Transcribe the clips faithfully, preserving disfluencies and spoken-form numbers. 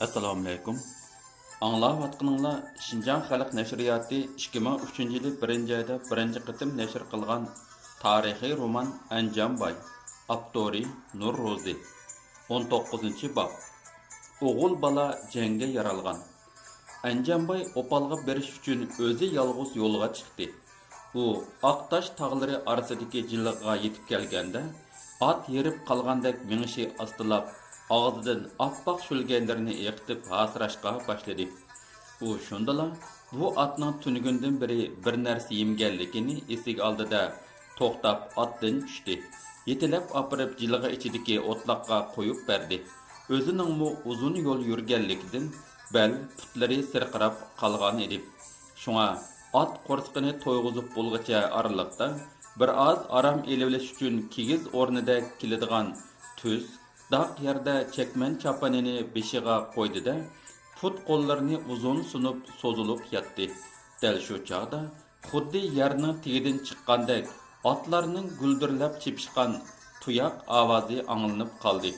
ئەسسالامۇئەلەيكۇم. ئاڭلاۋاتقىنىڭلار شىنجاڭ خەلق نەشرىياتى ئىككى مىڭ ئۈچىنچى يىلى بىرىنچى ئايدا بىرىنچى قېتىم نەشر قىلغان تارىخىي رومان ئەنجانباي. ئاپتورى نۇر روزى. ئون توققۇزىنچى باب. ئوغۇل بالا جەڭگە يارالغان. ئەنجانباي ئوپالغا بېرىش ئۈچۈن ئۆزى يالغۇز يولغا چىقتى. ئۇ ئاقتاش تاغلىرى ئارىسىدىكى جىلغىغا يېتىپ كەلگەندە، ئات ھېرىپ قالغاندەك مېڭىشى ئاستىلاپ، ئاغزىدىن ئاپئاق شۆلگەيلىرىنى ئېقىتىپ ھاسىراشقا باشلىدى. ئۇ شۇندىلا بۇ ئاتنىڭ تۈنۈگۈندىن بېرى بىر نەرسە يېمىگەنلىكىنى ئېسىگە ئالدى-دە، توختاپ ئاتتىن چۈشتى. يېتىلەپ ئاپىرىپ جىلغا ئىچىدىكى ئوتلاققا قويۇپ بەردى. ئۆزىنىڭمۇ ئۇزۇن يول يۈرگەنلىكىدىن بەل، پۇتلىرى سىرقىراپ قالغان ئىدى. شۇڭا ئات قورسىقىنى تويغۇزۇپ بولغۇچە ئارىلىقتا بىر ئاز ئارام ئېلىۋېلىش ئۈچۈن كىگىز ئورنىدەك كېلىدىغان تۈز، داق يەردە چەكمەن چاپىنىنى بېشىغا قويدى-دە، پۇت-قوللىرىنى ئۇزۇن سۇنۇپ سوزۇلۇپ ياتتى. دەل شۇ چاغدا خۇددى يەرنىڭ تېگىدىن چىققاندەك ئاتلارنىڭ گۈلدۈرلەپ چېپىشقان تۇياق ئاۋازى ئاڭلىنىپ قالدى.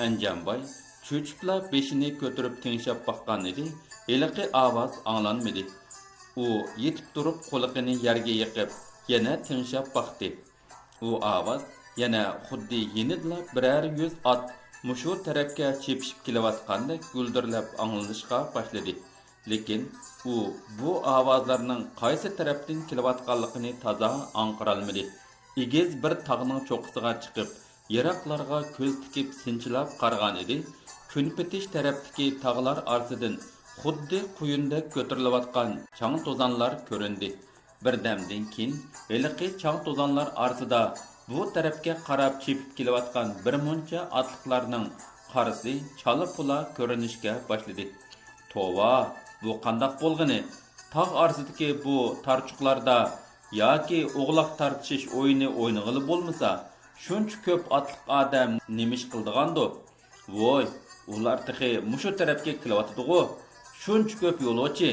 ئەنجانباي چۆچۈپلا بېشىنى كۆتۈرۈپ تىڭشاپ باققان ئىدى، ھېلىقى ئاۋاز ئاڭلانمىدى. ئۇ يېتىپ تۇرۇپ قۇلىقىنى يەرگە يېقىپ، يەنە تىڭشاپ باقتى. ئۇ ئاۋاز يەنە خۇددى يېنىدىلا بىرەر يۈز ئات مۇشۇ تەرەپكە چېپىشىپ كېلىۋاتقاندەك گۈلدۈرلەپ ئاڭلىنىشقا باشلىدى. لېكىن ئۇ بۇ ئاۋازلارنىڭ قايسى تەرەپتىن كېلىۋاتقانلىقىنى تازا ئاڭقىرالمىدى. ئېگىز بىر تاغنىڭ چوققىسىغا چىقىپ، يىراقلارغا كۆز تىكىپ سىنچىلاپ قارىغان ئىدى، كۈنپېتىش تەرەپتىكى تاغلار ئارىسىدىن خۇددى قۇيۇندەك كۆتۈرۈلۈۋاتقان چاڭ توزانلار كۆرۈندى. بىردەمدىن كېيىن ھېلىقى چاڭ توزانلار ئارىسىدا بۇ تەرەپكە قاراپ چېپىپ كېلىۋاتقان بىر مۇنچە ئاتلىقلارنىڭ قارىسى چالا-پۇلا كۆرۈنۈشكە باشلىدى. توۋا، بۇ قانداق بولغىنى؟ تاغ ئارىسىدىكى بۇ تارچۇقلاردا ياكى ئوغلاق تارتىشىش ئويۇنى ئوينىغىلى بولمىسا، شۇنچە كۆپ ئاتلىق ئادەم نېمە ئىش قىلىدىغاندۇ؟ ۋوي، ئۇلار تېخى مۇشۇ تەرەپكە كېلىۋاتىدىغۇ، شۇنچە كۆپ يولۇچى.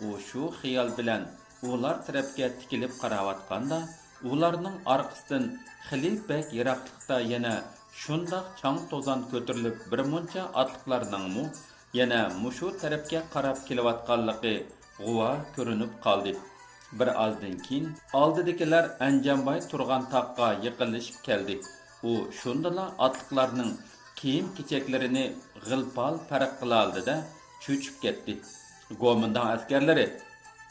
ئۇ شۇ خىيال بىلەن ئۇلار تەرەپكە تىكىلىپ قاراۋاتقاندا، ئۇلارنىڭ ئارقىسىدىن خېلى بەك يىراقلىقتا يەنە شۇنداق چاڭ-توزان كۆتۈرۈلۈپ، بىر مۇنچە ئاتلىقلارنىڭمۇ يەنە مۇشۇ تەرەپكە قاراپ كېلىۋاتقانلىقى غۇۋا كۆرۈنۈپ قالدى. بىر ئازدىن كېيىن ئالدىدىكىلەر ئەنجانباي تۇرغان تاغقا يېقىنلىشىپ كەلدى. ئۇ شۇندىلا ئاتلىقلارنىڭ كىيىم-كېچەكلىرىنى غىل-پال پەرق قىلالىدى-دە، چۆچۈپ كەتتى. گومىنداڭ ئەسكەرلىرى!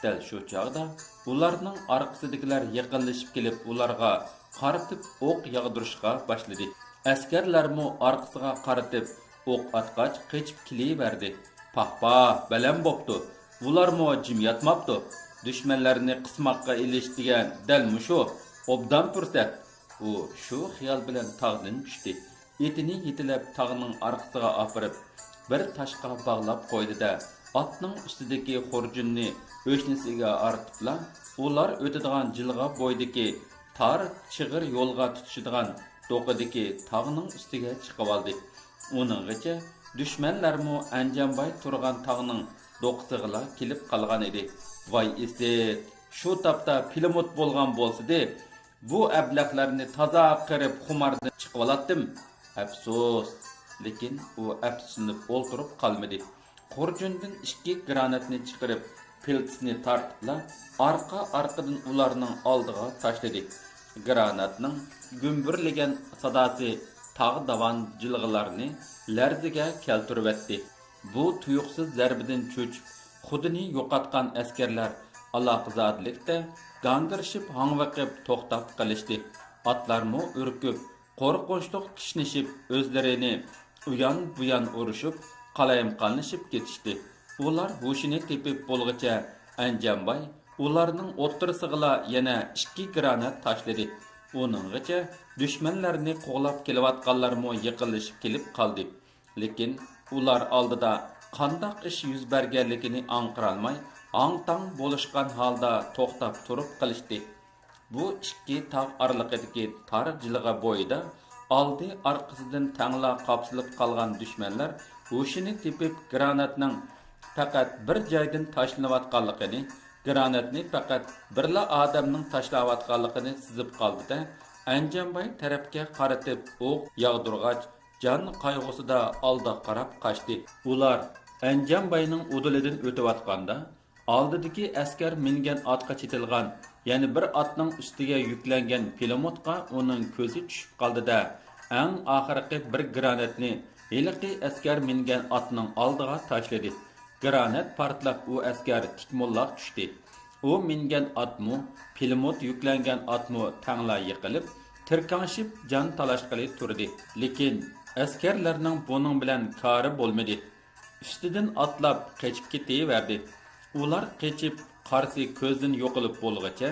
دەل شۇ چاغدا ئۇلارنىڭ ئارقىسىدىكىلەر يېقىنلىشىپ كېلىپ، ئۇلارغا قارىتىپ ئوق ياغدۇرۇشقا باشلىدى. ئەسكەرلەرمۇ ئارقىسىغا قارىتىپ ئوق ئاتقاچ قېچىپ كېلىۋەردى. پاھ-پاھ، بەلەن بوپتۇ. بۇلارمۇ جىم ياتماپتۇ. دۈشمەنلەرنى قىسماققا ئېلىش دېگەن دەل مۇشۇ. ئوبدان پۇرسەت. ئۇ شۇ خىيال بىلەن تاغدىن چۈشتى. ئېتىنى يېتىلەپ تاغنىڭ ئارقىسىغا ئاپىرىپ، بىر تاشقا باغلاپ قويدى-دە، ئاتنىڭ ئۈستىدىكى خۇرجۇننى ئۆشنىسىگە ئارتىپلا، ئۇلار ئۆتىدىغان جىلغا بويىدىكى تار چىغىر يولغا تۇتىشىدىغان دوقىدىكى تاغنىڭ ئۈستىگە چىقىۋالدى. ئۇنىڭغىچە دۈشمەنلەرمۇ ئەنجانباي تۇرغان تاغنىڭ دوقىسىغىلا كېلىپ قالغان ئىدى. ۋاي ئىسىت، شۇ تاپتا پىلىموت بولغان بولسىدى، بۇ ئەبلەخلەرنى تازا قىرىپ خۇماردىن چىقىۋالاتتىم. ئەپسۇس! لېكىن ئۇ ئەپسۇسلىنىپ ئولتۇرۇپ قالمىدى. خۇرجۇندىن ئىككى گراناتنى چىقىرىپ، پىلتىسىنى تارتىپلا، ئارقا-ئارقىدىن ئۇلارنىڭ ئالدىغا تاشلىدى. گراناتنىڭ گۈمبۈرلىگەن ساداسى تاغ داۋان جىلغىلارنى لەرزىگە كەلتۈرۈۋەتتى. بۇ تۇيۇقسىز زەربىدىن چۆچۈپ، خۇدىنى يوقاتقان ئەسكەرلەر ئالاقىزادىلىكتە گاڭگىرىشىپ ھاڭۋېقىپ توختاپ قېلىشتى. ئاتلارمۇ ئۈركۈپ، قورقۇنچلۇق كىشنىشىپ، ئۆزلىرىنى ئۇيان-بۇيان ئۇرۇشۇپ، قالايمىقانلىشىپ كېتىشتى. ئۇلار ھوشىنى تېپىپ بولغۇچە ئەنجانباي ئۇلارنىڭ ئوتتۇرىسىغىلا يەنە ئىككى گرانات تاشلىدى. ئۇنىڭغىچە دۈشمەنلەرنى قوغلاپ كېلىۋاتقانلارمۇ يېقىنلىشىپ كېلىپ قالدى. لېكىن ئۇلار ئالدىدا قانداق ئىش يۈز بەرگەنلىكىنى ئاڭقىرالماي، ھاڭ-تاڭ بولۇشقان ھالدا توختاپ تۇرۇپ قېلىشتى. بۇ ئىككى تاغ ئارىلىقىدىكى تار جىلغا بويىدا ئالدى-ئارقىسىدىن تەڭلا قاپسىلىپ قالغان دۈشمەنلەر ھوشىنى تېپىپ، گراناتنىڭ پەقەت بىر جايدىن تاشلىنىۋاتقانلىقىنى، گراناتنى پەقەت بىرلا ئادەمنىڭ تاشلاۋاتقانلىقىنى سېزىپ قالدى-دە، ئەنجانباي تەرەپكە قارىتىپ ئوق ياغدۇرغاچ، جان قايغۇسىدا ئالدىغا قاراپ قاچتى. ئۇلار ئەنجانباينىڭ ئۇدۇلىدىن ئۆتۈۋاتقاندا، ئالدىدىكى ئەسكەر مىنگەن ئاتقا چېتىلغان يەنە بىر ئاتنىڭ ئۈستىگە يۈكلەنگەن پىلىموتقا ئۇنىڭ كۆزى چۈشۈپ قالدى-دە، ئەڭ ئاخىرقى بىر گراناتنى ھېلىقى ئەسكەر مىنگەن ئاتنىڭ ئالدىغا تاشلىدى. گرانات پارتلاپ ئۇ ئەسكەر تىكمۇللاق چۈشتى. ئۇ مىنگەن ئاتمۇ، پىلىموت يۈكلەنگەن ئاتمۇ تەڭلا يىقىلىپ، تىركاڭشىپ جان تالاشقىلى تۇردى. لېكىن ئەسكەرلەرنىڭ بۇنىڭ بىلەن كارى بولمىدى. ئۈستىدىن ئاتلاپ قېچىپ كېتىۋەردى. ئۇلار قېچىپ، قارىسى كۆزدىن يوقىلىپ بولغىچە،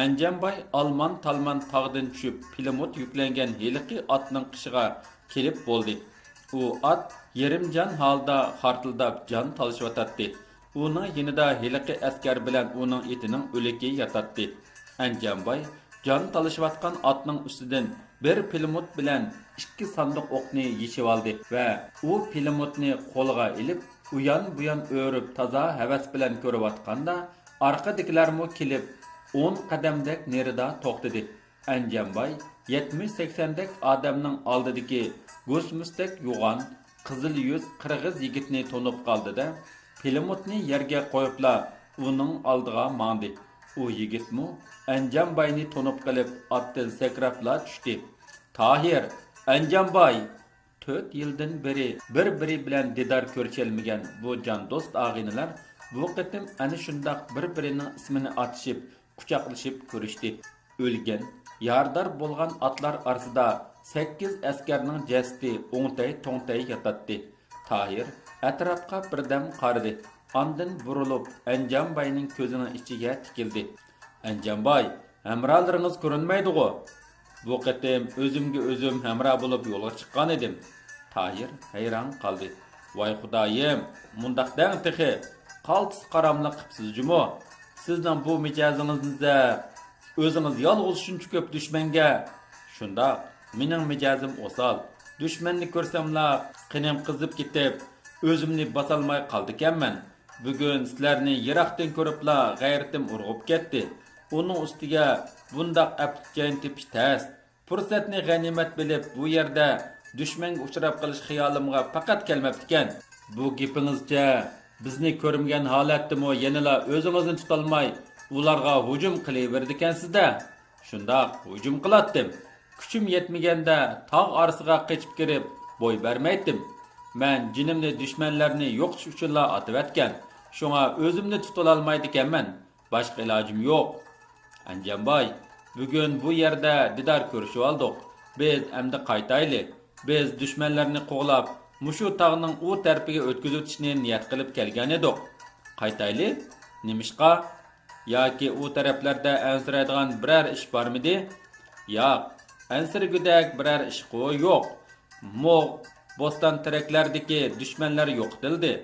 ئەنجانباي ئالمان-تالمان تاغدىن چۈشۈپ، پىلىموت يۈكلەنگەن ھېلىقى ئاتنىڭ قېشىغا كېلىپ بولدى. ئۇ ئات يېرىم جان ھالدا خارتىلداپ جان تالىشىۋاتاتتى. ئۇنىڭ يېنىدا ھېلىقى ئەسكەر بىلەن ئۇنىڭ ئېتىنىڭ ئۆلۈكى ياتاتتى. ئەنجانباي جان تالىشىۋاتقان ئاتنىڭ ئۈستىدىن بىر پىلىموت بىلەن ئىككى ساندۇق ئوقنى يېشىۋالدى ۋە ئۇ پىلىموتنى قولىغا ئېلىپ، ئۇيان-بۇيان ئۆرۈپ، تازا ھەۋەس بىلەن كۆرۈۋاتقاندا، ئارقىدىكىلەرمۇ كېلىپ، ئون قەدەمدەك نېرىدا توختىدى. ئەنجانباي يەتمىش-سەكسەندەك ئادەمنىڭ ئالدىدىكى گۇسمۇستەك يوغان، قىزىل يۈز قىرغىز يىگىتنى تونۇپ قالدى-دە، پىلىموتنى يەرگە قويۇپلا ئۇنىڭ ئالدىغا ماڭدى. ئۇ يىگىتمۇ ئەنجانباينى تونۇپ قېلىپ، ئاتتىن سەكرەپلا چۈشتى. تاھىر، ئەنجانباي! تۆت يىلدىن بېرى بىر-بىرى بىلەن دىدار كۆرۈشەلمىگەن بۇ جان دوست ئاغىنىلەر بۇ قېتىم ئەنە شۇنداق بىر-بىرىنىڭ ئىسمىنى ئاتىشىپ، قۇچاقلىشىپ كۆرۈشتى. ئۆلگەن، يارىدار بولغان ئاتلار ئارىسىدا سەككىز ئەسكەرنىڭ جەسىتى ئوڭتەي-توڭتەي ياتاتتى. تاھىر ئەتراپقا بىردەم قارىدى، ئاندىن بۇرۇلۇپ ئەنجانباينىڭ كۆزىنىڭ ئىچىگە تىكىلدى. ئەنجانباي، ھەمراھلىرىڭىز كۆرۈنمەيدىغۇ؟ بۇ قېتىم ئۆزۈمگە ئۆزۈم ھەمراھ بولۇپ يولغا چىققان ئىدىم. تاھىر ھەيران قالدى. ۋاي خۇدايىم، مۇنداق دەڭ تېخى. قالتىس قاراملىق قىپسىز جۇمۇ. سىزنىڭ بۇ مىجەزىڭىزنى ئۆزىڭىز يالغۇز شۇنچە كۆپ دۈشمەنگە. شۇنداق، مېنىڭ مىجەزىم ئوسال. دۈشمەننى كۆرسەملا قېنىم قىزىپ كېتىپ، ئۆزۈمنى باسالماي قالىدىكەنمەن. بۈگۈن سىلەرنى يىراقتىن كۆرۈپلا غەيرىتىم ئۇرغۇپ كەتتى. ئۇنىڭ ئۈستىگە بۇنداق ئەپلىك جاينى تېپىش تەس. پۇرسەتنى غەنىيمەت بىلىپ، بۇ يەردە دۈشمەنگە ئۇچراپ قېلىش خىيالىمغا پەقەت كەلمەپتىكەن. بۇ گېپىڭىزچە، بىزنى كۆرمىگەن ھالەتتىمۇ يەنىلا ئۆزىڭىزنى تۇتالماي، ئۇلارغا ھۇجۇم قىلىۋېرىدىكەنسىز-دە؟ شۇنداق، ھۇجۇم قىلاتتىم. كۈچۈم يەتمىگەندە تاغ ئارىسىغا قېچىپ كىرىپ بوي بەرمەيتتىم. مەن جېنىمنى دۈشمەنلەرنى يوقىتىش ئۈچۈنلا ئاتىۋەتكەن. شۇڭا ئۆزۈمنى تۇتۇلالمايدىكەنمەن. باشقا ئىلاجىم يوق. ئەنجانباي، بۈگۈن بۇ يەردە دىدار كۆرۈشۈۋالدۇق. بىز ئەمدى قايتايلى. بىز دۈشمەنلەرنى قوغلاپ، مۇشۇ تاغنىڭ ئۇ تەرىپىگە ئۆتكۈزۈۋېتىشنى نىيەت قىلىپ كەلگەنىدۇق. قايتايلى؟ نېمىشقا؟ ياكى ئۇ تەرەپلەردە ئەنسىرەيدىغان بىرەر ئىش بارمىدى؟ ياق، ئەنسىرىگۈدەك بىرەر ئىشقۇ يوق. مۇغ، بوستان تېرەكلەردىكى دۈشمەنلەر يوقىتىلدى.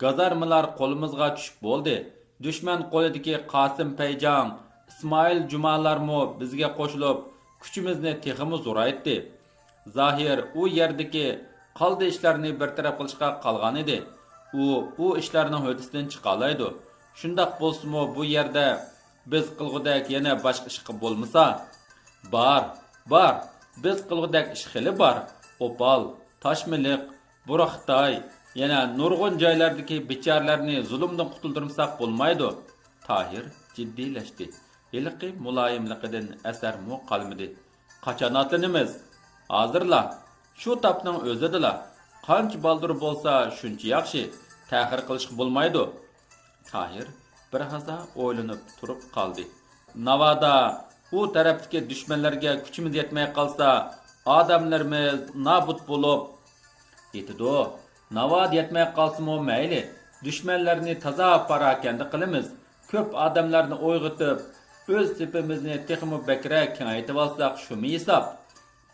گازارمىلار قولىمىزغا چۈشۈپ بولدى. دۈشمەن قولىدىكى قاسىم پەيجاڭ، ئىسمائىل جۇمالارمۇ بىزگە قوشۇلۇپ، كۈچىمىزنى تېخىمۇ زورايتتى. زاھىر ئۇ يەردىكى قالدى ئىشلارنى بىر تەرەپ قىلىشقا قالغانىدى. ئۇ، ئۇ ئىشلارنىڭ ھۆددىسىدىن چىقالايدۇ. شۇنداق بولسىمۇ بۇ يەردە بىز قىلغۇدەك يەنە باشقا ئىشقا بولمىسا؟ بار، بار. بىز قىلغۇدەك ئىش خېلى بار. ئوپال، تاشمىلىق، بۇرا خىتاي، يەنە نۇرغۇن جايلاردىكى بىچارىلەرنى زۇلۇمدىن قۇتۇلدۇرمىساق بولمايدۇ. تاھىر جىددىيلەشتى. ھېلىقى مۇلايىملىقىدىن ئەسەرمۇ قالمىدى. قاچان ئاتلىنىمىز؟ ھازىرلا. شۇ تاپنىڭ ئۆزىدىلا. قانچە بالدۇر بولسا شۇنچە ياخشى. تەخىر قىلىشقا بولمايدۇ. تاھىر بىر ھازا ئويلىنىپ تۇرۇپ قالدى. ناۋادا ئۇ تەرەپتىكى دۈشمەنلەرگە كۈچىمىز يەتمەي قالسا، ئادەملىرىمىز نابۇت بولۇپ، يېتىدۇ. ناۋادا يەتمەي قالسىمۇ مەيلى، دۈشمەنلەرنى تازا پاراكەندە قىلىمىز. كۆپ ئادەملەرنى ئويغىتىپ، ئۆز سېپىمىزنى تېخىمۇ بەكرەك كېڭەيتىۋالساق شۇمۇ ھېساب.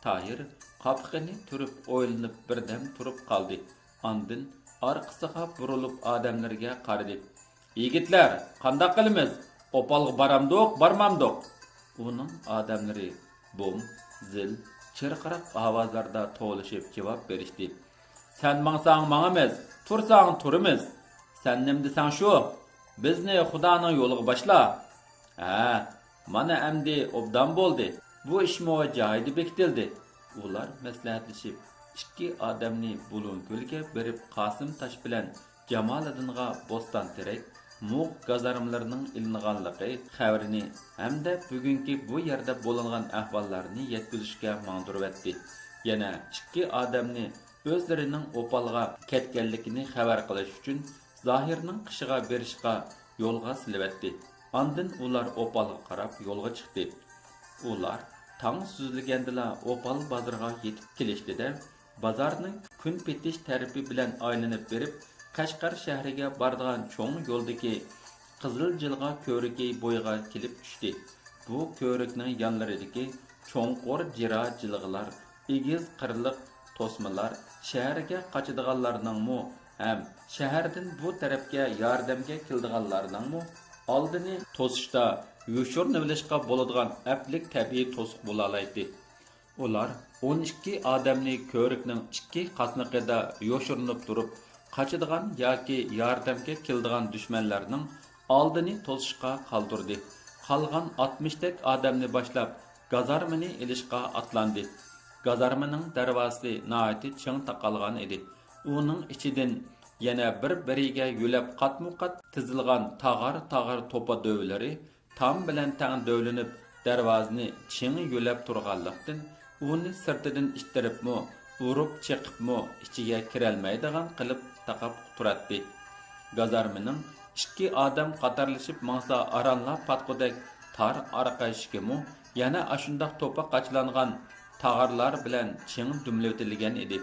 تاھىر قاپىقىنى تۈرۈپ ئويلىنىپ بىردەم تۇرۇپ قالدى. ئاندىن ئارقىسىغا بۇرۇلۇپ ئادەملىرىگە قارىدى. يىگىتلەر، قانداق قىلىمىز؟ ئوپالغا بارامدۇق، بارمامدۇق؟ ئۇنىڭ ئادەملىرى بوم، زىل، چىرقىراق ئاۋازلاردا توۋلىشىپ جاۋاب بېرىشتى. سەن ماڭساڭ ماڭىمىز، تۇرساڭ تۇرىمىز. سەن نېمە دېسەڭ شۇ. بىزنى خۇدانىڭ يولىغا باشلا. ھە، مانا ئەمدى ئوبدان بولدى. بۇ ئىشمۇ جايىدا بېكىتىلدى. ئۇلار مەسلىھەتلىشىپ ئىككى ئادەمنى بۇلۇڭكۆلگە بېرىپ قاسىم تاش بىلەن جامالىدىنغا بوستان تېرەك، مۇغ گازارمىلىرىنىڭ ئېلىنغانلىقى خەۋىرىنى ھەمدە بۈگۈنكى بۇ يەردە بولۇنغان ئەھۋاللارنى يەتكۈزۈشكە ماڭدۇرۇۋەتتى. يەنە ئىككى ئادەمنى ئۆزلىرىنىڭ ئوپالغا كەتكەنلىكىنى خەۋەر قىلىش ئۈچۈن زاھىرنىڭ قېشىغا بېرىشقا يولغا سېلىۋەتتى. ئاندىن ئۇلار ئوپالغا قاراپ يولغا چىقتى. ئۇلار تاڭ سۈزۈلگەندىلا ئوپال بازىرىغا يېتىپ كېلىشتى-دە، بازارنىڭ كۈن پېتىش تەرىپى بىلەن ئايلىنىپ بېرىپ، قەشقەر شەھىرىگە بارىدىغان چوڭ يولدىكى قىزىل جىلغا كۆۋرۈكى بويىغا كېلىپ چۈشتى. بۇ كۆۋرۈكنىڭ يانلىرىدىكى چوڭقۇر جىرا جىلغىلار، ئېگىز قىرلىق توسمىلار شەھەرگە قاچىدىغانلارنىڭمۇ ھەم شەھەردىن بۇ تەرەپكە ياردەمگە كېلىدىغانلارنىڭمۇ ئالدىنى توسۇشتا يوشۇرۇنۇۋېلىشقا بولىدىغان ئەپلىك تەبىئىي توسۇق بولالايتتى. ئۇلار ئون ئىككى ئادەمنى كۆۋرۈكنىڭ ئىككى قاسنىقىدا يوشۇرۇنۇپ تۇرۇپ، قاچىدىغان ياكى ياردەمگە كېلىدىغان دۈشمەنلەرنىڭ ئالدىنى توسۇشقا قالدۇردى. قالغان ئاتمىشتەك ئادەمنى باشلاپ، گازارمىنى ئېلىشقا ئاتلاندى. گازارمىنىڭ دەرۋازىسى ناھايىتى چىڭ تاقالغان ئىدى. ئۇنىڭ ئىچىدىن يەنە بىر-بىرىگە يۆلەپ قاتمۇ-قات تىزىلغان تاغار-تاغار توپا دۆۋىلىرى تام بىلەن تەڭ دۆۋىلىنىپ، دەرۋازىنى چىڭ يۆلەپ تۇرغانلىقتىن، ئۇنى سىرتىدىن ئىتتىرىپمۇ، ئۇرۇپ چېقىپمۇ ئىچىگە كىرەلمەيدىغان قىلىپ تاقاپ تۇراتتى. گازارمىنىڭ ئىككى ئادەم قاتارلىشىپ ماڭسا ئارانلا پاتقۇدەك تار ئارقا ئىشىكىمۇ يەنە ئاشۇنداق توپا قاچىلانغان تاغارلار بىلەن چىڭ دۈملىۋېتىلگەن ئىدى.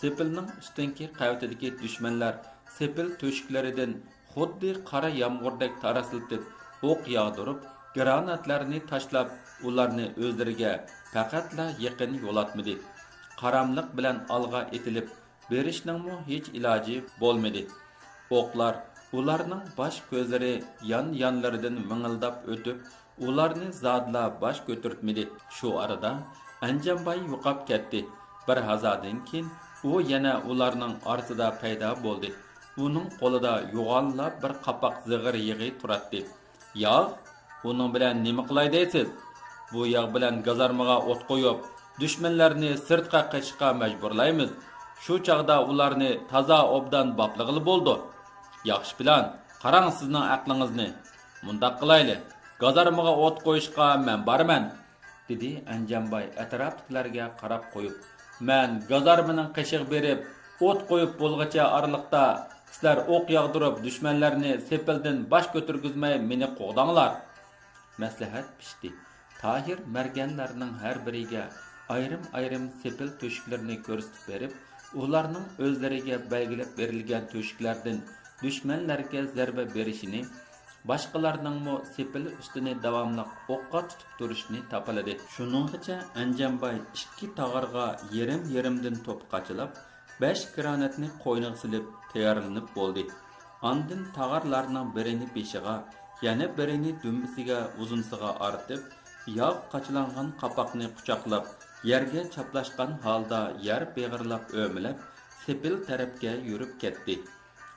سېپىلنىڭ ئۈستۈنكى قەۋىتىدىكى دۈشمەنلەر سېپىل تۆشۈكلىرىدىن خۇددى قارا يامغۇردەك تاراسلىتىپ ئوق ياغدۇرۇپ، گراناتلارنى تاشلاپ، ئۇلارنى ئۆزلىرىگە پەقەتلا يېقىن يولاتمىدى. قاراملىق بىلەن ئالغا ئېتىلىپ بېرىشنىڭمۇ ھېچ ئىلاجى بولمىدى. ئوقلار ئۇلارنىڭ باش كۆزلىرى يان-يانلىرىدىن ۋىڭىلداپ ئۆتۈپ، ئۇلارنى زادىلا باش كۆتۈرتمىدى. شۇ ئارىدا ئەنجانباي يوقاپ كەتتى. بىر ھازادىن كېيىن ئۇ يەنە ئۇلارنىڭ ئارىسىدا پەيدا بولدى. ئۇنىڭ قولىدا يوغانلا بىر قاپاق زىغىر يېغى تۇراتتى. ياغ؟ ئۇنىڭ بىلەن نېمە قىلاي دەيسىز؟ بۇ ياغ بىلەن گازارمىغا ئوت قويۇپ، دۈشمەنلەرنى سىرتقا قېچىشقا مەجبۇرلايمىز. شۇ چاغدا ئۇلارنى تازا ئوبدان باپلىغىلى بولىدۇ. ياخشى پىلان، قاراڭ سىزنىڭ ئەقلىڭىزنى. مۇنداق قىلايلى، گازارمىغا ئوت قويۇشقا مەن بارىمەن، دېدى ئەنجانباي ئەتراپتىكىلەرگە قاراپ قويۇپ. مەن گازارمىنىڭ قېشىغا بېرىپ، ئوت قويۇپ بولغۇچە ئارىلىقتا سىلەر ئوق ياغدۇرۇپ، دۈشمەنلەرنى سېپىلدىن باش كۆتۈرگۈزمەي مېنى قوغداڭلار. مەسلىھەت پىشتى. تاھىر مەرگەنلەرنىڭ ھەر بىرىگە ئايرىم-ئايرىم سېپىل تۆشۈكلىرىنى كۆرسىتىپ بېرىپ، ئۇلارنىڭ ئۆزلىرىگە بەلگىلەپ بېرىلگەن تۆشۈكلەردىن دۈشمەنلەرگە زەربە بېرىشىنى، باشقىلارنىڭمۇ سېپىل ئۈستىنى داۋاملىق ئوققا تۇتۇپ تۇرۇشىنى تاپىلىدى. شۇنىڭغىچە ئەنجانباي ئىككى تاغارغا يېرىم-يېرىمدىن توپ قاچىلاپ، بەش گراناتنى قوينىغا سېلىپ تەييارلىنىپ بولدى. ئاندىن تاغارلارنىڭ بىرىنى بېشىغا، يەنە بىرىنى دۈمبىسىگە ئۇزۇنسىغا ئارتىپ، ياغ قاچىلانغان قاپاقنى قۇچاقلاپ، يەرگە چاپلاشقان ھالدا يەر بېغىرلاپ ئۆمىلەپ، سېپىل تەرەپكە يۈرۈپ كەتتى.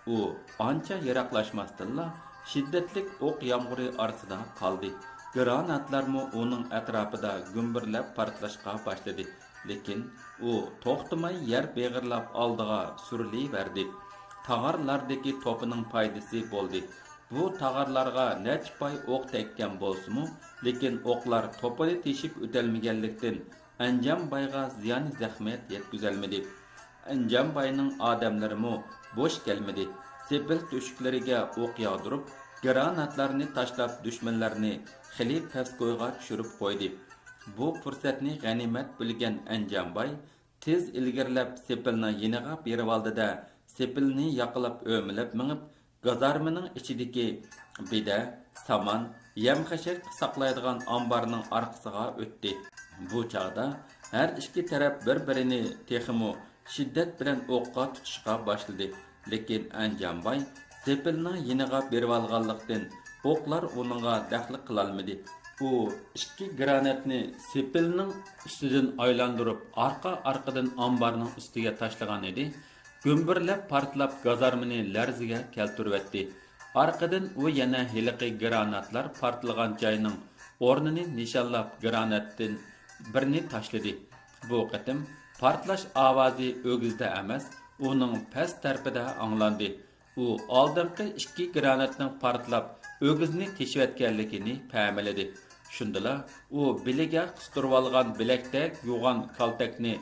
ئۇ ئانچە يىراقلاشماستىنلا، شىددەتلىك ئوق يامغۇرى ئارىسىدا قالدى. گراناتلارمۇ ئۇنىڭ ئەتراپىدا گۈمبۈرلەپ پارتلاشقا باشلىدى. لېكىن ئۇ توختىماي يەر بېغىرلاپ ئالدىغا سۈرۈلۈۋەردى. تاغارلاردىكى توپىنىڭ پايدىسى بولدى. بۇ تاغارلارغا نەچچە پاي ئوق تەگكەن بولسىمۇ، لېكىن ئوقلار توپىنى تېشىپ ئۆتەلمىگەنلىكتىن، ئەنجانبايغا زىيان زەخمەت يەتكۈزەلمىدى. ئەنجانباينىڭ ئادەملىرىمۇ بوش كەلمىدى. سېپىل تۆشۈكلىرىگە ئوق ياغدۇرۇپ، گراناتلارنى تاشلاپ، دۈشمەنلەرنى خېلى پەسكويغا چۈشۈرۈپ قويدى. بۇ پۇرسەتنى غەنىيمەت بىلگەن ئەنجانباي تېز ئىلگىرىلەپ، سېپىلنىڭ يېنىغا بېرىۋالدى-دە، سېپىلنى ياقىلاپ ئۆمىلەپ مېڭىپ، گازارمىنىڭ ئىچىدىكى بېدە، سامان، يەم-خەشەك ساقلايدىغان ئامبارنىڭ ئارقىسىغا ئۆتتى. بۇ چاغدا ھەر ئىككى تەرەپ بىر-بىرىنى تېخىمۇ شىددەت بىلەن ئوققا تۇتۇشقا باشلىدى. لېكىن ئەنجانباي سېپىلنىڭ يېنىغا بېرىۋالغانلىقتىن، ئوقلار ئۇنىڭغا دەخلى قىلالمىدى. ئۇ ئىككى گراناتنى سېپىلنىڭ ئۈستىدىن ئايلاندۇرۇپ، ئارقا-ئارقىدىن ئامبارنىڭ ئۈستىگە تاشلىغان ئىدى. گۈمبۈرلەپ پارتلاپ، گازارمىنى لەرزىگە كەلتۈرۈۋەتتى. ئارقىدىن ئۇ يەنە ھېلىقى گراناتلار پارتلىغان جاينىڭ ئورنىنى نىشانلاپ، گراناتتىن بىرنى تاشلىدى. بۇ قېتىم پارتلاش ئاۋازى ئۆگزىدە ئەمەس، ئۇنىڭ پەس تەرىپىدە ئاڭلاندى. ئۇ ئالدىنقى ئىككى گراناتنىڭ پارتلاپ، ئۆگزىنى تېشىۋەتكەنلىكىنى پەملىدى. شۇندىلا ئۇ بېلىگە قىستۇرۇۋالغان بىلەكتەك يوغان كالتەكنى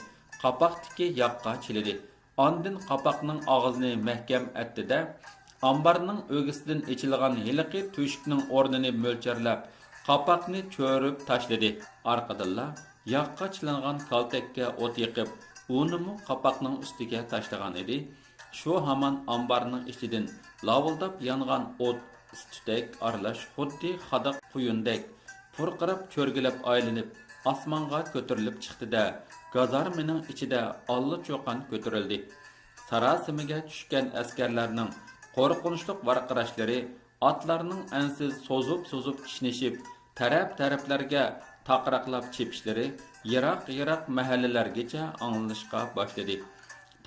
قاپاقتىكى ياغقا چىلىدى. ئاندىن قاپاقنىڭ ئاغزىنى مەھكەم ئەتتى-دە، ئامبارنىڭ ئۆگزىسىدىن ئېچىلغان ھېلىقى تۆشۈكنىڭ ئورنىنى مۆلچەرلەپ، قاپاقنى چۆرۈپ تاشلىدى. ئارقىدىنلا ياغقا چىلانغان كالتەككە ئوت يېقىپ، ئۇنىمۇ قاپاقنىڭ ئۈستىگە تاشلىغان ئىدى. شۇ ھامان ئامبارنىڭ ئىچىدىن لاۋۇلداپ يانغان ئوت ئىس-تۈتەك ئارىلاش خۇددى خاداق قۇيۇندەك پۇرقىراپ چۆرگىلەپ ئايلىنىپ، ئاسمانغا كۆتۈرۈلۈپ چىقتى-دە، گازارمىنىڭ ئىچىدە ئاللىچۇقان كۆتۈرۈلدى. ساراسىمىگە چۈشكەن ئەسكەرلەرنىڭ قورقۇنچلۇق ۋارقىراشلىرى، ئاتلارنىڭ ئەنسىز سوزۇپ-سوزۇپ كىشنىشىپ، تەرەپ-تەرەپلەرگە تاقىراقلاپ چېپىشلىرى يىراق-يىراق مەھەللىلەرگىچە ئاڭلىنىشقا باشلىدى.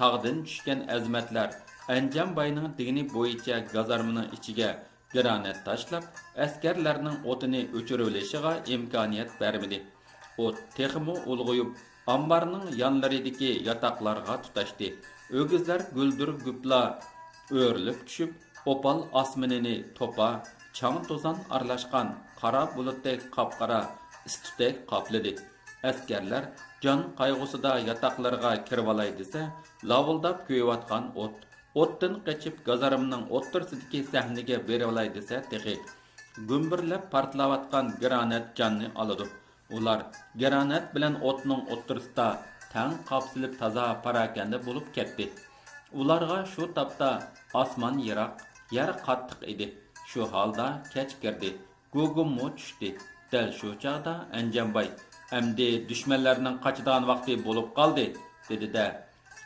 تاغدىن چۈشكەن ئەزىمەتلەر ئەنجانباينىڭ دېگىنى بويىچە گازارمىنىڭ ئىچىگە گرانات تاشلاپ، ئەسكەرلەرنىڭ ئوتىنى ئۆچۈرۈۋېلىشىغا ئىمكانىيەت بەرمىدى. ئوت تېخىمۇ ئۇلغىيىپ، ئامبارنىڭ يانلىرىدىكى ياتاقلارغا تۇتاشتى. ئۆگزىلەر گۈلدۈر گۈپلا ئۆرۈلۈپ چۈشۈپ، ئوپال ئاسمىنىنى توپا، چاڭ-توزان ئارىلاشقان قارا بۇلۇتتەك قاپقارا ئىس-تۈتەك قاپلىدى. ئەسكەرلەر جان قايغۇسىدا ياتاقلىرىغا كىرىۋالاي دېسە، لاۋۇلداپ كۆيۈۋاتقان ئوت، ئوتتىن قېچىپ گازارمىنىڭ ئوتتۇرىسىدىكى سەھنىگە بېرىۋالاي دېسە تېخى، گۈمبۈرلەپ پارتلاۋاتقان گرانات جاننى ئالىدۇ. ئۇلار گرانات بىلەن ئوتنىڭ ئوتتۇرىسىدا تەڭ قاپسىلىپ تازا پاراكەندە بولۇپ كەتتى. ئۇلارغا شۇ تاپتا ئاسمان يىراق، يەر قاتتىق ئىدى. شۇ ھالدا كەچ كىردى. گۇگۇممۇ چۈشتى. دەل شۇ چاغدا ئەنجانباي، «ئەمدى دۈشمەنلەرنىڭ قاچىدىغان ۋاقتى بولۇپ قالدى» دېدى-دە،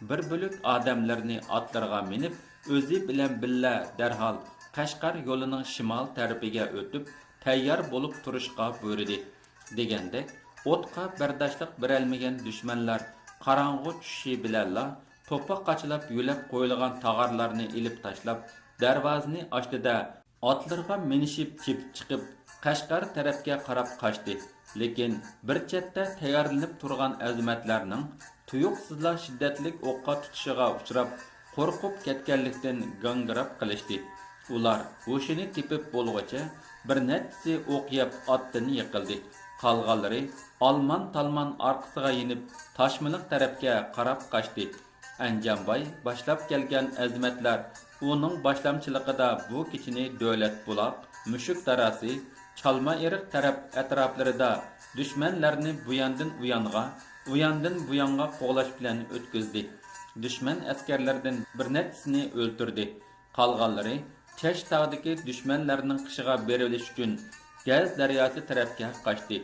بىر بۆلەك ئادەملىرىنى ئاتلىرىغا مىنىپ، ئۆزى بىلەن بىللە دەرھال قەشقەر يولىنىڭ شىمال تەرىپىگە ئۆتۈپ، تەييار بولۇپ تۇرۇشقا بۇيرۇدى. دېگەندەك، ئوتقا بەرداشلىق بېرەلمىگەن دۈشمەنلەر قاراڭغۇ چۈشۈشى بىلەنلا توپا قاچىلاپ يۆلەپ قويۇلغان تاغارلارنى ئېلىپ تاشلاپ، دەرۋازىنى ئاچتى-دە، ئاتلىرىغا مىنىشىپ چېپىپ چىقىپ، قەشقەر تەرەپكە قاراپ قاچتى. لېكىن بىر چەتتە تەييارلىنىپ تۇرغان ئەزىمەتلەرنىڭ تۇيۇقسىزلا شىددەتلىك ئوققا تۇتۇشىغا ئۇچراپ، قورقۇپ كەتكەنلىكتىن گاڭگىراپ قېلىشتى. ئۇلار ھوشىنى تېپىپ بولغۇچە بىر نەچچىسى ئوق يەپ ئاتتىن يىقىلدى. قالغانلىرى ئالمان-تالمان ئارقىسىغا يېنىپ، تاشمىلىق تەرەپكە قاراپ قاچتى. ئەنجانباي باشلاپ كەلگەن ئەزىمەتلەر ئۇنىڭ باشلامچىلىقىدا بۇ كېچىنى دۆلەت بۇلاق، مۈشۈك داراسى، چالما ئېرىق تەرەپ ئەتراپلىرىدا دۈشمەنلەرنى بۇياندىن ئۇيانغا، ئۇياندىن بۇيانغا قوغلاش بىلەن ئۆتكۈزدى. دۈشمەن ئەسكەرلىرىدىن بىر نەچچىسىنى ئۆلتۈردى. قالغانلىرى چەشتاغدىكى دۈشمەنلەرنىڭ قېشىغا بېرىۋېلىش ئۈچۈن گەز دەرياسى تەرەپكە قاچتى.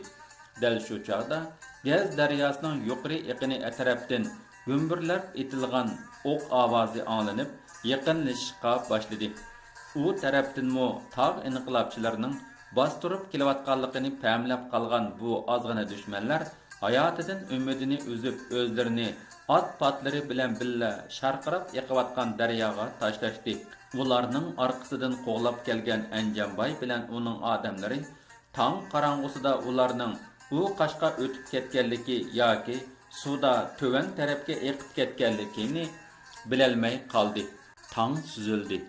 دەل شۇ چاغدا گەز دەرياسىنىڭ يۇقىرى ئېقىنى ئەتراپتىن گۈمبۈرلەپ ئېتىلغان ئوق ئاۋازى ئاڭلىنىپ، يېقىنلىشىشقا باشلىدى. ئۇ تەرەپتىنمۇ تاغ ئىنقىلابچىلىرىنىڭ باستۇرۇپ كېلىۋاتقانلىقىنى پەملەپ قالغان بۇ ئازغىنە دۈشمەنلەر ھاياتىدىن ئۈمىدىنى ئۈزۈپ، ئۆزلىرىنى ئات پاتلىرى بىلەن بىللە شارقىراپ ئېقىۋاتقان دەرياغا تاشلاشتى. ئۇلارنىڭ ئارقىسىدىن قوغلاپ كەلگەن ئەنجانباي بىلەن ئۇنىڭ ئادەملىرى تاڭ قاراڭغۇسىدا ئۇلارنىڭ ئۇ قاشقا ئۆتۈپ كەتكەنلىكى ياكى سۇدا تۆۋەن تەرەپكە ئېقىپ كەتكەنلىكىنى بىلەلمەي قالدى. تاڭ سۈزۈلدى.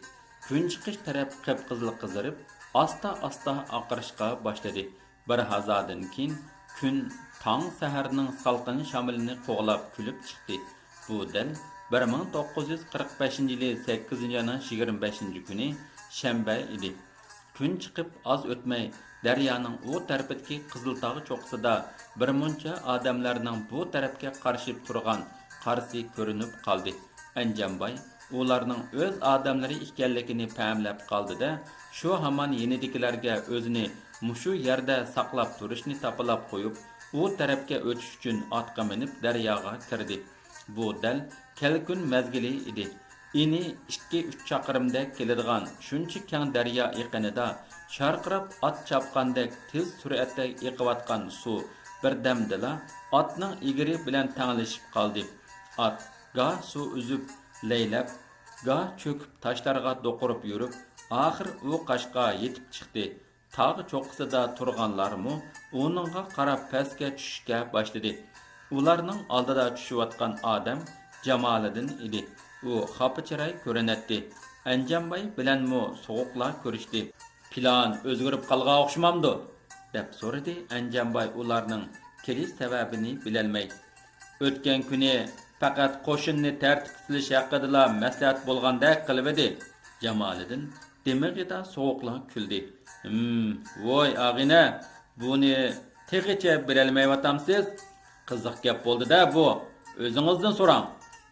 كۈن چىقىش تەرەپ قىپقىزىل قىزىرىپ، ئاستا-ئاستا ئاقىرىشقا باشلىدى. بىر ھازادىن كېيىن كۈن تاڭ سەھەرنىڭ سالقىن شامىلىنى قوغلاپ كۈلۈپ چىقتى. بۇ دەل بىر مىڭ توققۇز يۈز قىرىق بەشىنچى يىلى سەككىزىنچى ئاينىڭ يىگىرمە بەشىنچى كۈنى شەنبە ئىدى. كۈن چىقىپ ئاز ئۆتمەي، دەريانىڭ ئۇ تەرىپىدىكى قىزىلتاغ چوققىسىدا بىر مۇنچە ئادەملەرنىڭ بۇ تەرەپكە قارىشىپ تۇرغان قارىسى كۆرۈنۈپ قالدى. ئەنجانباي ئۇلارنىڭ ئۆز ئادەملىرى ئىكەنلىكىنى پەملەپ قالدى-دە، شۇ ھامان يېنىدىكىلەرگە ئۆزىنى مۇشۇ يەردە ساقلاپ تۇرۇشنى تاپىلاپ قويۇپ، ئۇ تەرەپكە ئۆتۈش ئۈچۈن ئاتقا مىنىپ دەرياغا كىردى. بۇ دەل كەلكۈن مەزگىلى ئىدى. ئېنى ئىككى، ئۈچ چاقىرىمدەك كېلىدىغان شۇنچە كەڭ دەريا ئېقىنىدا شارقىراپ ئات چاپقاندەك تېز سۈرئەتتە ئېقىۋاتقان سۇ بىردەمدىلا ئاتنىڭ ئېگىرى بىلەن تەڭلىشىپ قالدى. ئات گاھ سۇ ئۈزۈپ لەيلەپ، گاھ چۆكۈپ تاشلارغا دوقۇرۇپ يۈرۈپ، ئاخىر ئۇ قاشقا يېتىپ چىقتى. تاغ چوققىسىدا تۇرغانلارمۇ ئۇنىڭغا قاراپ پەسكە چۈشۈشكە باشلىدى. ئۇلارنىڭ ئالدىدا چۈشۈۋاتقان ئادەم جامالىدىن ئىدى. ئۇ خاپا چىراي كۆرۈنەتتى. ئەنجانباي بىلەنمۇ سوغۇقلا كۆرۈشتى. پىلان ئۆزگىرىپ قالغان ئوخشىمامدۇ؟ دەپ سورىدى ئەنجانباي ئۇلارنىڭ كېلىش سەۋەبىنى بىلەلمەي. ئۆتكەن كۈنى پەقەت قوشۇننى تەرتىپكە سېلىش ھەققىدىلا مەسلىھەت بولغاندەك قىلىۋىدى. جامالىدىن دىمىقىدا سوغۇقلا كۈلدى. ھىم، ۋوي ئاغىنە، بۇنى تېخىچە بىلەلمەيۋاتامسىز؟ قىزىق گەپ بولدى-دە بۇ. ئۆزىڭىزدىن سوراڭ.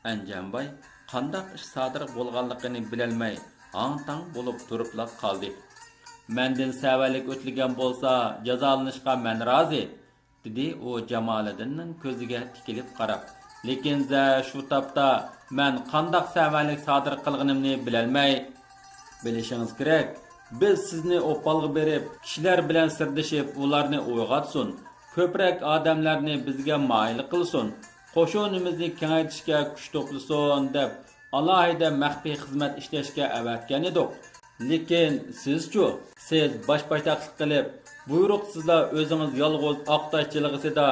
ئەنجانباي قانداق ئىش سادىر بولغانلىقىنى بىلەلمەي ھاڭ-تاڭ بولۇپ تۇرۇپلا قالدى. مەندىن سەۋەنلىك ئۆتۈلگەن بولسا جازالىنىشقا مەن رازى، دېدى ئۇ جامالىدىننىڭ كۆزىگە تىكىلىپ قاراپ. لېكىن زە شۇ تاپتا مەن قانداق سەۋەنلىك سادىر قىلغىنىمنى بىلەلمەي. بىلىشىڭىز كېرەك، بىز سىزنى ئوپالغا بېرىپ، كىشىلەر بىلەن سىردىشىپ، ئۇلارنى ئويغاتسۇن، كۆپرەك ئادەملەرنى بىزگە مايىل قىلسۇن، قوشۇنىمىزنى كېڭەيتىشكە كۈچ توپلىسۇن دەپ، ئالاھىدە مەخپىي خىزمەت ئىشلەشكە ئەۋەتكەن ئىدۇق. لېكىن سىزچۇ؟ سىز باش-باشتاقلىق قىلىپ، بۇيرۇقسىزلا ئۆزىڭىز يالغۇز ئاقتاش جىلغىسىدا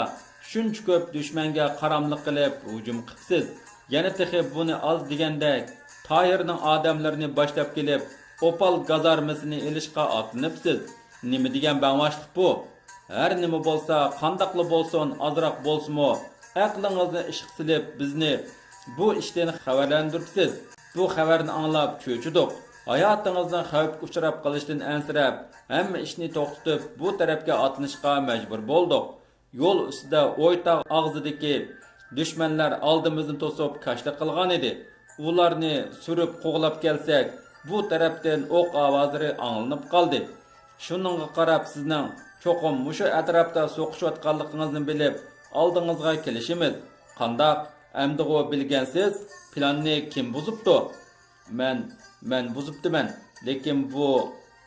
شۇنچە كۆپ دۈشمەنگە قاراملىق قىلىپ ھۇجۇم قىپسىز. يەنە تېخى بۇنى ئاز دېگەندەك، تاھىرنىڭ ئادەملىرىنى باشلاپ كېلىپ، ئوپال گازارمىسىنى ئېلىشقا ئاتلىنىپسىز. نېمە دېگەن بەڭۋاشلىق بۇ؟ ھەر نېمە بولسا، قانداقلا بولسۇن، ئازراق بولسىمۇ، ئەقلىڭىزنى ئىشقا سېلىپ، بىزنى بۇ ئىشتىن خەۋەرلەندۈرۈپسىز. بۇ خەۋەرنى ئاڭلاپ چۆچۈدۇق. ھاياتىڭىزنىڭ خەۋپكە ئۇچراپ قېلىشىدىن ئەنسىرەپ، ھەممە ئىشنى توختىتىپ، بۇ تەرەپكە ئاتلىنىشقا مەجبۇر بولدۇق. يول ئۈستىدە ئويتاغ ئاغزىدىكى دۈشمەنلەر ئالدىمىزنى توسۇپ كاشىلىق قىلغانىدى. ئۇلارنى سۈرۈپ قوغلاپ كەلسەك، بۇ تەرەپتىن ئوق ئاۋازلىرى ئاڭلىنىپ قالدى. شۇنىڭغا قاراپ سىزنىڭ چوقۇم مۇشۇ ئەتراپتا سوقۇشۇۋاتقانلىقىڭىزنى بىلىپ، ئالدىڭىزغا كېلىشىمىز. قانداق؟ ئەمدىغۇ بىلگەنسىز؟ پىلاننى كىم بۇزۇپتۇ؟ مەن، مەن بۇزۇپتىمەن. لېكىن بۇ،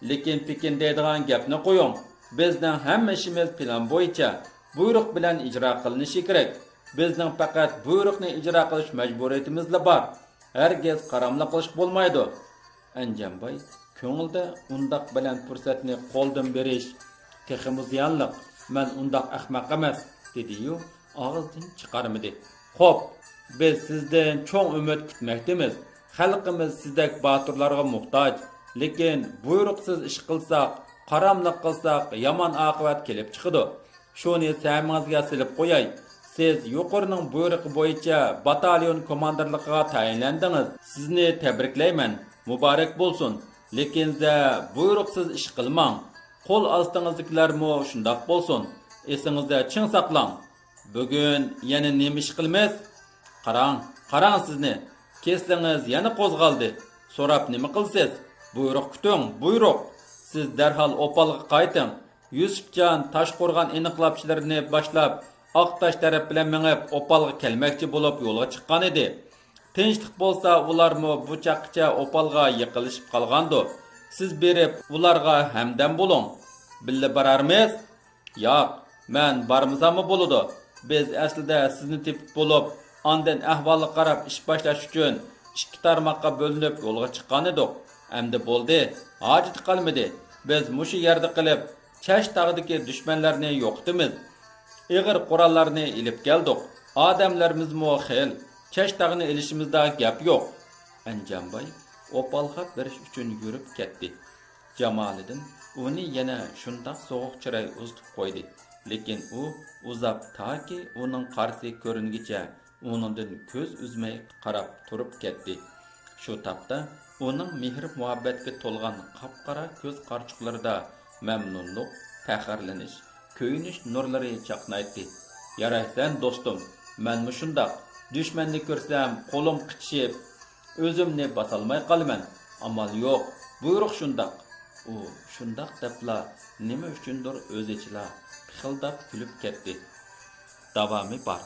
لېكىن پېكىن دەيدىغان گەپنى قويۇڭ. بىزنىڭ ھەممە ئىشىمىز پىلان بويىچە، بۇيرۇق بىلەن ئىجرا قىلىنىشى كېرەك. بىزنىڭ پەقەت بۇيرۇقنى ئىجرا قىلىش مەجبۇرىيىتىمىزلا بار. ھەرگىز قاراملىق قىلىشقا بولمايدۇ. ئەنجانباي كۆڭلىدە ئۇنداق بىلەن پۇرسەتنى قولدىن بېرىش تېخىمۇ زىيانلىق، مەن ئۇنداق ئەخمەق ئەمەس، دېدىيۇ ئاغزىدىن چىقارمىدى. خوپ، بىز سىزدىن چوڭ ئۈمىد كۈتمەكتىمىز. خەلقىمىز سىزدەك باتۇرلارغا موھتاج. لېكىن بۇيرۇقسىز ئىش قىلساق، قاراملىق قىلساق، يامان ئاقىۋەت كېلىپ چىقىدۇ. شۇنى سەمىڭىزگە سېلىپ قوياي. سىز يۇقىرىنىڭ بۇيرۇقى بويىچە باتاليون كوماندىرلىقىغا تەيىنلەندىڭىز. سىزنى تەبرىكلەيمەن. مۇبارەك بولسۇن. لېكىن زە بۇيرۇقسىز ئىش قىلماڭ. قول ئاستىڭىزدىكىلەرمۇ شۇنداق بولسۇن. ئېسىڭىزدە چىڭ ساقلاڭ. بۈگۈن يەنە نېمە ئىش قىلىمىز؟ قاراڭ، قاراڭ سىزنى. كېسىلىڭىز يەنە قوزغالدى. سوراپ نېمە قىلىسىز؟ بۇيرۇق كۈتۈڭ، بۇيرۇق. سىز دەرھال ئوپالغا قايتىڭ. يۈسۈپجان تاشقورغان ئىنقىلابچىلىرىنى باشلاپ، ئاقتاش تەرەپ بىلەن مېڭىپ، ئوپالغا كەلمەكچى بولۇپ يولغا چىققان ئىدى. تىنچلىق بولسا، ئۇلارمۇ بۇ چاغقىچە ئوپالغا يېقىنلىشىپ قالغاندۇ. سىز بېرىپ، ئۇلارغا ھەمدەم بولۇڭ. بىللە بارارمىز؟ ياق، مەن بارمىساممۇ بولىدۇ. بىز ئەسلىدە سىزنى تېپىپ بولۇپ، ئاندىن ئەھۋالغا قاراپ ئىش باشلاش ئۈچۈن ئىككى تارماققا بۆلۈنۈپ يولغا چىققانىدۇق. ئەمدى بولدى، ھاجىتى قالمىدى. بىز مۇشۇ يەردە قېلىپ، چەشتاغدىكى دۈشمەنلەرنى يوقىتىمىز. ئېغىر قوراللارنى ئېلىپ كەلدۇق. ئادەملىرىمىزمۇ خېلى. چەشتاغنى ئېلىشىمىزدا گەپ يوق. ئەنجانباي ئوپالغا بېرىش ئۈچۈن يۈرۈپ كەتتى. جامالىدىن ئۇنى يەنە شۇنداق سوغۇق چىراي ئۇزىتىپ قويدى. لېكىن ئۇ ئۇزاپ تاكى ئۇنىڭ قارىسى كۆرۈنگىچە ئۇنىڭدىن كۆز ئۈزمەي قاراپ تۇرۇپ كەتتى. شۇ تاپتا ئۇنىڭ مېھىر-مۇھەببەتكە تولغان قاپقارا كۆز قارىچۇقلىرىدا مەمنۇنلۇق، پەخىرلىنىش، كۆيۈنۈش نۇرلىرى چاقنايتتى. يارايسەن دوستۇم، مەنمۇ شۇنداق. دۈشمەننى كۆرسەم قولۇم قىچىشىپ، ئۆزۈمنى باسالماي قالىمەن. ئامال يوق، بۇيرۇق شۇنداق. ئۇ شۇنداق دەپلا نېمە ئۈچۈندۇر ئۆزىچىلا پىخىلداپ كۈلۈپ كەتتى. داۋامى بار.